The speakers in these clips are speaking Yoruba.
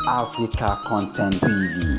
Africa Content TV.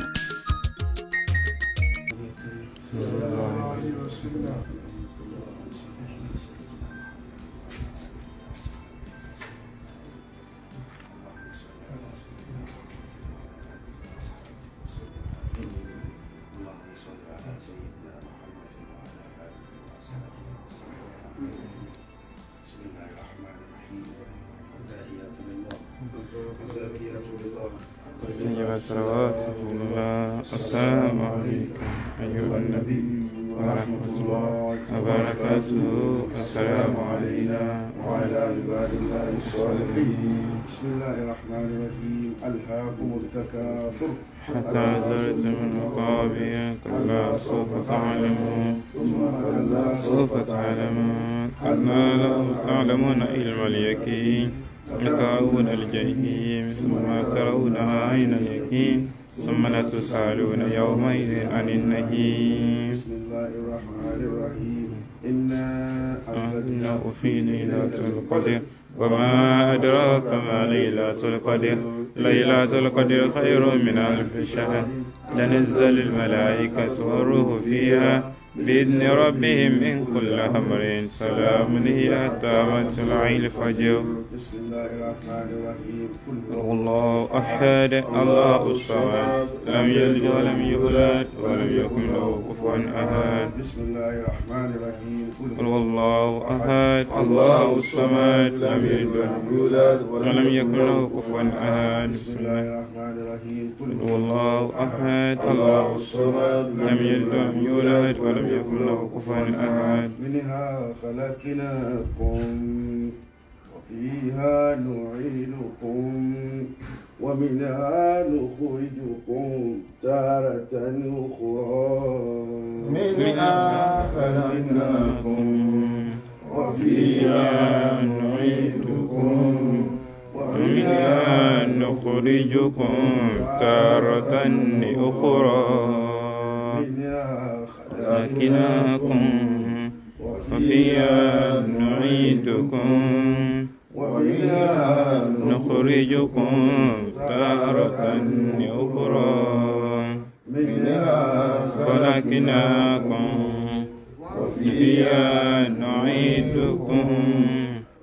السلام عليكم أيها النبي ورحمة الله وبركاته. السلام علينا وعلى عباد الله الصالحين. بسم الله الرحمن الرحيم. ألهاكم التكاثر حتى زرتم المقابر. كلا سوف تعلمون ثم كلا سوف تعلمون. كلا لو تعلمون علم اليقين لترون الجحيم ثم ترونها عين اليقين ثم لا تسألون يومئذ عن النعيم. بسم الله الرحمن الرحيم. إنا أنزلناه في ليلة القدر وما أدراك ما ليلة القدر. ليلة القدر خير من ألف شهر. تنزل الملائكة والروح فيها بإذن ربهم من كل أمر. سلام هي حتى مطلع الفجر. بسم الله الرحمن الرحيم. الله أحد الله الصمد لم يلد ولم يولد ولم يكن له كفوا أحد. بسم الله الرحمن الرحيم. قل الله أحد الله الصمد لم يلد ولم يولد ولم يكن له كفوا أحد. بسم الله الرحمن الرحيم. قل الله أحد الله الصمد لم يلد ولم يولد ولم يكن له كفوا أحد. منها خلقناكم وفيها نعيدكم ومنها نخرجكم تارة أخرى. منها خلقناكم وفيها نعيدكم ومنها نخرجكم تارة أخرى. منها خلقناكم وفيها نعيدكم ومنها نخرجكم تارة أخرى. منها خلقناكم وفيها نعيدكم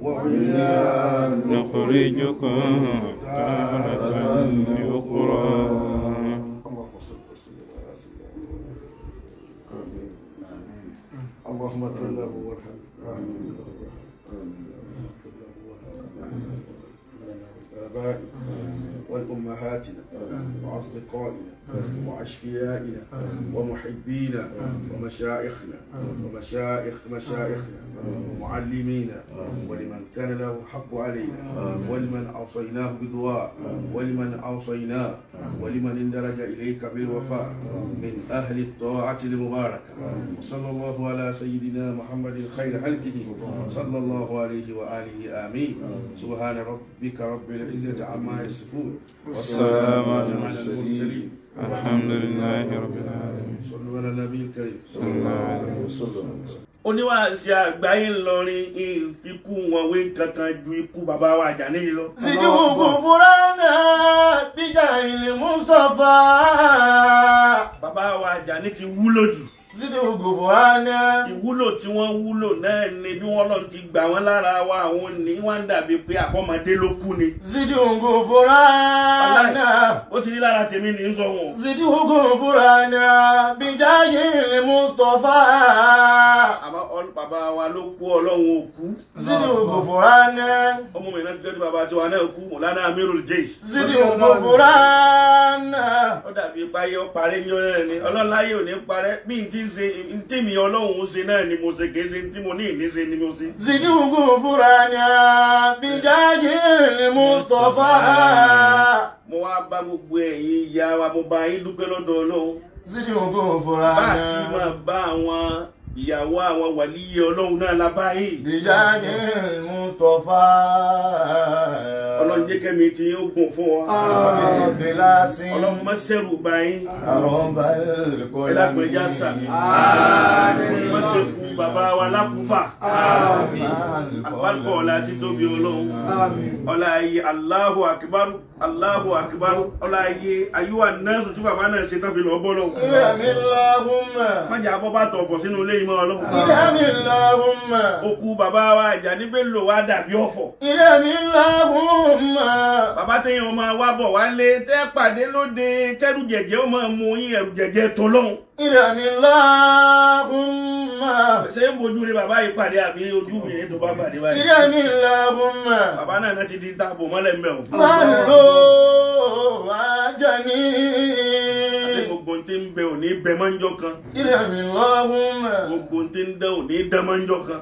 ومنها نخرجكم تارة أخرى. اللهم اغفر له وارحمه. آمين. آبائنا والأمهاتنا وأصدقائنا وأشفيائنا ومحبينا ومشايخنا ومشايخ مشايخنا ومعلمينا ولمن كان له حق علينا ولمن أوصيناه بدعاء ولمن أوصيناه ولمن اندرج إليك بالوفاء من أهل الطاعة المباركة. وصلى الله على سيدنا محمد خير خلقه صلى الله عليه وآله آمين. سبحان ربك رب العزة عما يصفون والسلام على المرسلين الحمد لله رب العالمين. صلوا على النبي الكريم صلى الله عليه وسلم. Oníwàásí àgbáyé ńlọrin ìfikú wọn wé kankan ju ikú bàbá wa Àjàní yìí lọ. Ziduhu fúránà bíjà ìlú Mustapha. Bàbá wa Àjàní ti wúlò jù. Ziduhu fúránà. Ìwúlò tí wọ́n wúlò náà ni bí wọ́n lọ ti gbà wọ́n lára wa àwọn ní wọ́n ń dàbí pé àbọ̀mọdé ló kú ni. Ziduhu fúránà. Ó ti rí lára tèmi ní sọ wọn. Ziduhu fúránà bíjà ìlú Mustapha. Àmọ́ bàbá wa ló kú Ọlọ́run ò kú. Ziduhu fúránà. Ọmọ mi náà ti gbé tí bàbá tiwa náà kú Mọ̀lánà Amirul Jaysh. Ziduhu fúránà. Ó dàbí páyé ó parẹ́ ní ọ̀rẹ́ ni ọlọ́láyé ò ní parẹ́ bí n ti ṣe n tí mi Ọlọ́run ṣe náà ni mo ṣe kì í ṣe n tí mo ní ìní ṣe ni mo ṣe. Ziduhu fúránà bíjáyé Mustapha. Mo wá bá gbogbo ẹ̀yin ìyá wa mo bá yín dúpẹ́ lọ́dọ̀ Ọlọ́run. Ziduhu fúránà. Bá a ti máa bá àwọn ìyàwó àwọn wàlíyé Ọlọ́run náà la báyìí. Bíjáyé Mustapha. Ọlọ́run jẹ́ kẹ́mi tí yóò gùn fún wa. Àbílásí. Ọlọ́run má ṣẹ̀rù bá yín. Àrùn bá Ẹ dákun ẹ jẹ́ àṣà. Má ṣe kú bàbá wa lákúfà. Àbárkọ̀ ọlá títóbi Ọlọ́run. Ọlá ayé Allahu Akbar, Allahu Akbar, ọlá ayé ayúwà nẹ́sù tí bàbá náà ṣe tán fi lọ bọ́ lọ́wọ́. Má jẹ́ abọ́ bá tọ̀fọ̀ sínú ilé ìmọ̀ Ọlọ́run. Òkú bàbá wa Àjàní Bello wa dàbí ọ̀fọ̀. Bàbá téèyàn ọmọ wa bọ̀ wálé tẹ́ pàdé lóde tẹ́rù jẹ̀jẹ̀ ó máa mú yín ẹ̀rù jẹ̀jẹ̀ tọ́lọ́hún. Ṣé ń bojú ni bàbá yìí pàdé àbí ojú mi ní tó bá pàdé báyìí? Bàbá náà ti di táàbò mọ́lẹ̀ mbẹ́ o. Àti gbogbo tí ń bẹ òní bẹ mọ́ ń jọ kan. Gbogbo tí ń dán òní dán mọ́ ń jọ kan.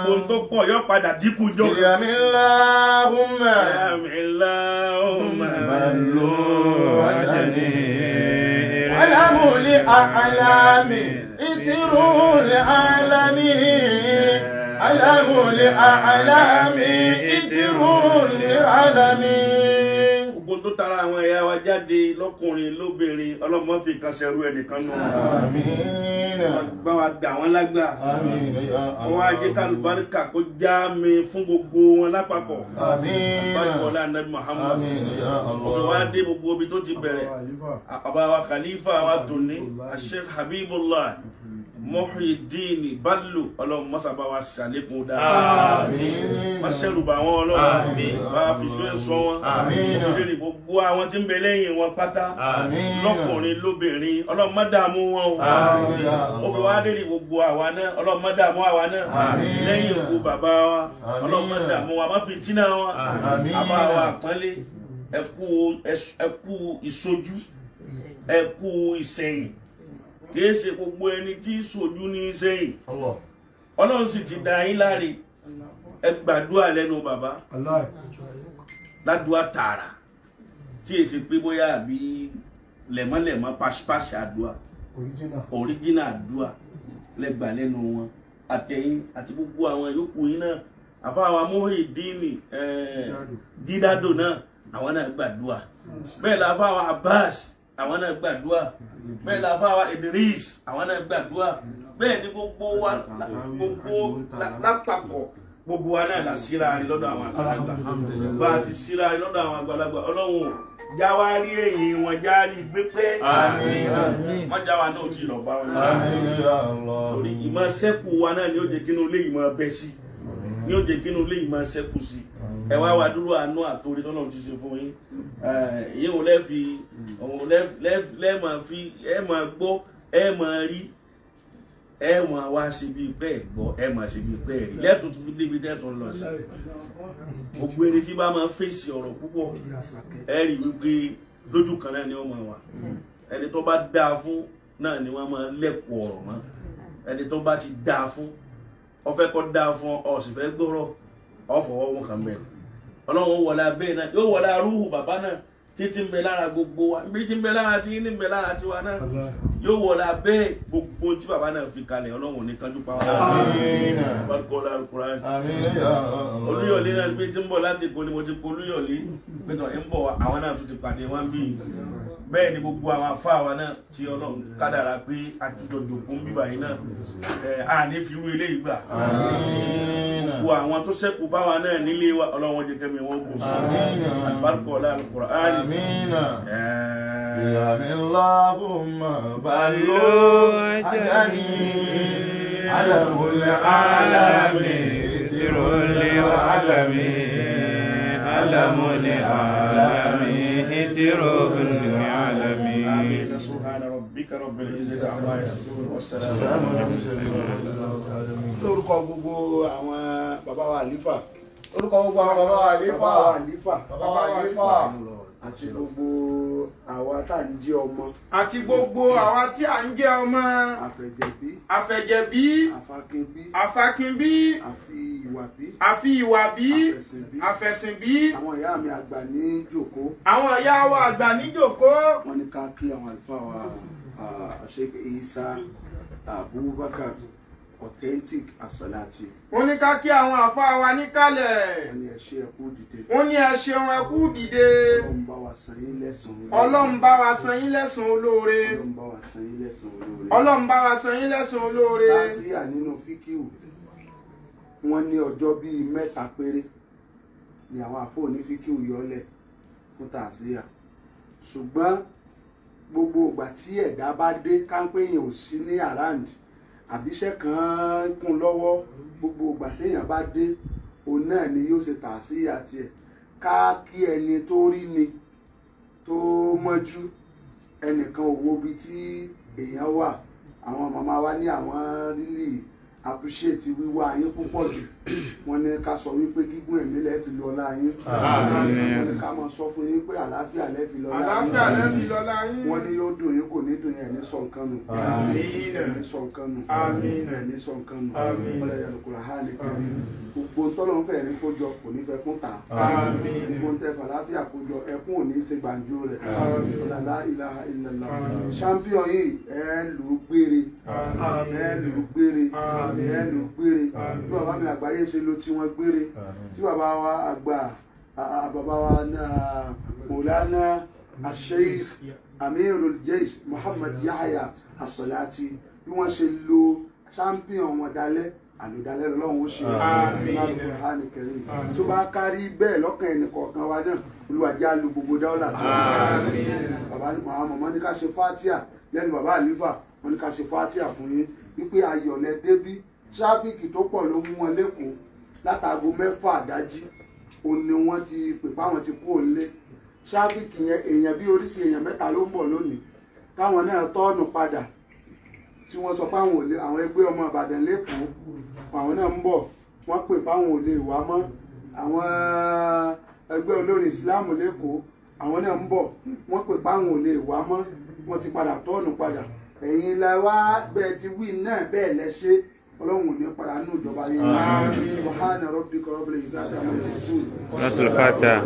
Gbogbo tó pọ̀ yọ padà dínkù jọ kan. Alamu itiru alami alamu alami itiru alami. Gbogbo tó tara àwọn ẹ̀yà wa jáde lọ́kùnrin lóbìnrin ọlọ́mọ fi kan ṣẹrú ẹnìkan nù. Àmín. Bá wa dà wọ́n lágbà. Àmín. Wọ́n á jẹ́ kálùbáríkà kó já mi fún gbogbo wọn lápapọ̀. Àmín. Báyọ̀ Ànábì Muhammad. Àmín. Òfin wa dé gbogbo ibi tó ti bẹ̀rẹ̀. Bàbá wa Khalifa wa tòní, Sheikh Habibullah Muhyiddin Bello, Ọlọ́run mọ́sá bá wa ṣàlékún dáadáa. Àmín. Má ṣẹ̀rù bà wọ́n Ọlọ́run. Bá a fi ṣó sọ wọn. Àmín. Òfin gbogbo àwọn tí ń bẹ lẹ́yìn wọn pátá. Àmín. Lọ́kùnrin lóbìnrin, Ọlọ́run má dààmú wọn o. Àmín. Ó fi wá lérí gbogbo àwa náà, Ọlọ́run má dààmú àwa náà. Àmín. Lẹ́yìn òkú bàbá wa, Ọlọ́run má dààmú wa, má fi tínà wa. Àmín. Àbá wa àpọ́nlé, ẹ kú ìsojú, ẹ kú ìsẹ̀yìn. Kìí ṣe gbogbo ẹni tí sojú ní sẹ́yìn. Ọlọ́run sì ti dá yín láre. Ẹ gbàdúrà lẹ́nu bàbá. Ládùúà tààrà tí èsì pé bóyá àbí lẹ̀mọ́lẹ̀mọ́ pàṣípàṣí àdúà ọ̀ríjínà àdúà lẹ́gbà lẹ́nu wọn àtẹ̀yìn àti gbogbo àwọn yòókù yín náà. Àfáà Muhyiddin Gidado náà àwọn náà gbàdúà. Bẹ́ẹ̀ la àfáà Abbas àwọn náà gbàdúà. Bẹ́ẹ̀ la àfáà Idris àwọn náà gbàdúà. Bẹ́ẹ̀ ni gbogbo wa gbogbo lápapọ̀ gbogbo wa náà la síra rí lọ́dọ̀ àwọn àgbàlagbà. Bá a ti síra rí lọ́dọ̀ àwọn àgbàlagbà, Ọlọ́run jáwárí èyí wọn járí gbé pẹ́. Wọ́n jáwa náà ti lọ bá wọn. Torí ìmọ̀ sẹ́kù wa náà ni ó jẹ́ kínú ilé ìmọ̀ bẹ́ sí, ni ó jẹ́ kínú ilé ìmọ̀ sẹ́kù sí. Ẹ wá wá dúró àánú àtòrí tọ́lọ́run ti ṣe fún yín. Èyí ò lẹ́ẹ̀fi lẹ́ẹ̀mọ̀ fi ẹ máa gbọ́ ẹ máa rí ẹ máa wá síbi bẹ́ẹ̀ gbọ́ ẹ máa síbi bẹ́ẹ̀ rí lẹ́tọ̀ọ́ tó fi débi tẹ́tọ̀ lọ sí. Gbogbo ẹni tí bá máa fèsì ọ̀rọ̀ púpọ̀ ẹ rí wípé lójú kan náà ni wọ́n máa wà. Ẹni tó bá dáa fún náà ni wọ́n máa lẹ́kọ̀ọ́ ọ̀rọ̀ mọ́. Ẹni tó bá ti dáa fún ó fẹ́ kó dáa fún ọ sì fẹ́ gbọ́rọ̀ ọ fọwọ́ wọn kàn bẹ́ẹ̀. Ọlọ́run wọlé abẹ́ náà yóò wọlé arúhù bàbá náà títí ń bẹ lára gbogbo wa bí tí ń bẹ lára tí ní ń bẹ lára tiwa náà yóò wọlé abẹ́ gbogbo tí bàbá náà fi kalẹ̀. Ọlọ́run ò ní kánjú pa wá. Olúyọ̀lé náà bí tí ń bọ̀ láti Èkó ni mo ti kó Olúyọ̀lé pẹ̀tọ̀ ń bọ̀ àwọn náà tún ti pàdé wọn bí. Bẹ́ẹ̀ ni gbogbo àwọn afá wa náà tí Ọlọ́run kádàrá pé àtijọ́ jòkó ń bíbà yìí náà à ní fi irú eléyìí gbà. Gbogbo àwọn tó ṣẹ́kù fáwa náà nílé wa Ọlọ́run jẹ́ kẹ́mi wọn kò sí. Àlùbáríkà ọlá Al-Qur'an. Allahumma ballo ajani alamul alami tirul alami alamul alami tirul alami. Amin. Subhana rabbika rabbil izzati amma yasifun wa salamun alal mursalin. Lórúkọ gbogbo àwọn bàbá wa àlífà. Lórúkọ gbogbo àwọn bàbá wa àlífà. Bàbá wa àlífà. Àti gbogbo àwa tá à ń jẹ́ ọmọ. Àti gbogbo àwa tí à ń jẹ́ ọmọ. Àfẹ̀jẹ̀bí. Àfẹ̀jẹ̀bí. Àfakínbí. Àfakínbí. Àfi ìwàbí. Àfi ìwàbí. Àfẹ̀sìnbí. Àfẹ̀sìnbí. Àwọn ìyá mi àgbà ní jòkó. Àwọn ìyá wa àgbà ní jòkó. Wọ́n ní ká kí àwọn àlùfáà wa Sheikh Isa Abubakar Authentic As-Salati. Wọ́n ní ká kí àwọn àfáà wa níkàlẹ̀. Wọ́n ní ẹ ṣé, ẹ kú dìde. Wọ́n ní ẹ ṣeun, ẹ kú dìde. Ọlọ́run bá wa san yín lẹ́san. Ọlọ́run bá wa san yín lẹ́san olóore. Ọlọ́run bá wa san yín lẹ́san olóore. Ọlọ́run bá wa san yín lẹ́san olóore. Tásíyà nínú fíkíù, wọ́n ní ọjọ́ bíi 3 péré ni àwọn àfóò ní fíkíù yọlẹ̀ fún tàṣíyà. Ṣùgbọ́n gbogbo ìgbà tí ẹ̀dá bá dé, káńpé èèyàn ò sí ní around àbíṣẹ́ kan kún lọ́wọ́, gbogbo ìgbà téèyàn bá dé, òun náà ni yóò ṣe tàṣíyà tiẹ̀. Ká kí ẹni tó rí ni tó mọ́jú, ẹnìkan ò wo ibi tí èèyàn wà. Àwọn màmá wa ní àwọn really appreciate wíwá yín púpọ̀ jù. Wọ́n ní ká sọ wípé gígùn ẹ̀mí lẹ́ fi lọ ọlá yín. Wọ́n ní ká máa sọ fún yín pé àlàáfíà lẹ́ fi lọ ọlá yín. Àlàáfíà lẹ́ fi lọ ọlá yín. Wọ́n ní yóò dùn yín, kò ní dùn yín, ẹ̀ ní sọ nǹkan nù. Ẹ̀ ní sọ nǹkan nù. Ẹ̀ ní sọ nǹkan nù. Ọlọ́yà Al-Qur'ani Karim. Gbogbo tọ́lọ́ ń fẹ́ ní kó jọ kò ní fẹ́ kún ta. Gbogbo ń tẹ fàlàáfíà kó jọ, ẹkún ò ní ti gbàǹjo rẹ̀. La ilaha illallah. Champion yìí, ẹ lù ú gbére. Ẹ lù ú gbére. Ẹ lù ú gbére. Bí bàbá mi àgbáyé ṣe ló tí wọ́n gbére, tí bàbá wa àgbà, bàbá wa Mawlana Sheikh Amirul Jaysh Muhammad Yahya As-Salati, bí wọ́n ṣe lo champion wọn dalẹ̀, àlùdalẹ̀ lọ́lọ́run ó ṣe. Al-Qur'ani Karim. Tó bá kárí bẹ́ẹ̀ lọ́kàn ẹnì kọ̀ọ̀kan wa náà, Olúwa jẹ́ á lu gbogbo dáwọ́là tí wọ́n ṣe. Bàbá àwọn mọ̀mọ́ ní ká ṣe fátíà lẹ́nu bàbá àlífà, wọ́n ní ká ṣe fátíà fún yín wípé ayọ̀lẹ̀ débí. Tráfíkì tó pọ̀ ló mú wọn lẹ́kọ̀ọ́ látàgò 6 àdájí, òun ni wọ́n ti pè páwọn ti kú òǹlé. Tráfíkì yẹn, èèyàn bí oríṣi èèyàn 3 ló ń bọ̀ lónìí, táwọn náà tọ́ọ̀nù padà, tí wọ́n sọ páwọn ò lè, àwọn ẹgbẹ́ ọmọ Ìbàdàn lẹ́kọ̀ọ́ àwọn náà ń bọ̀, wọ́n pè páwọn ò lè wá mọ́. Àwọn ẹgbẹ́ olórin Ìsìláàmù lẹ́kọ̀ọ́ àwọn náà ń bọ̀, wọ́n pè páwọn ò lè wá mọ́, wọ́n ti padà tọ́ọ̀nù padà. Ẹ̀yin la wá bẹ́ẹ̀ ti wí náà, bẹ́ẹ̀ lẹ ṣe. Ọlọ́run ò ní padà nínú ìjọba yìí. Subhana rabbika rabbil izzati amma yasifun. Suratul Fatiha.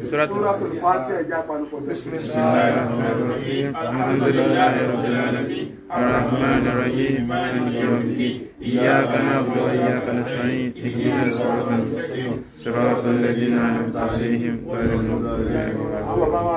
Suratul Fatiha, ẹja panupọ̀. Bismillahirrahmanirrahim. Alhamdulillahi rabbil alamin. Arrahmanir rahim. Maliki yawmiddin. Iyyaka na'budu wa iyyaka nasta'in. Ihdinas siratal mustaqim. Siratal ladzina an'amta alayhim ghayril maghdubi alayhim. Àwọn bàbá wa.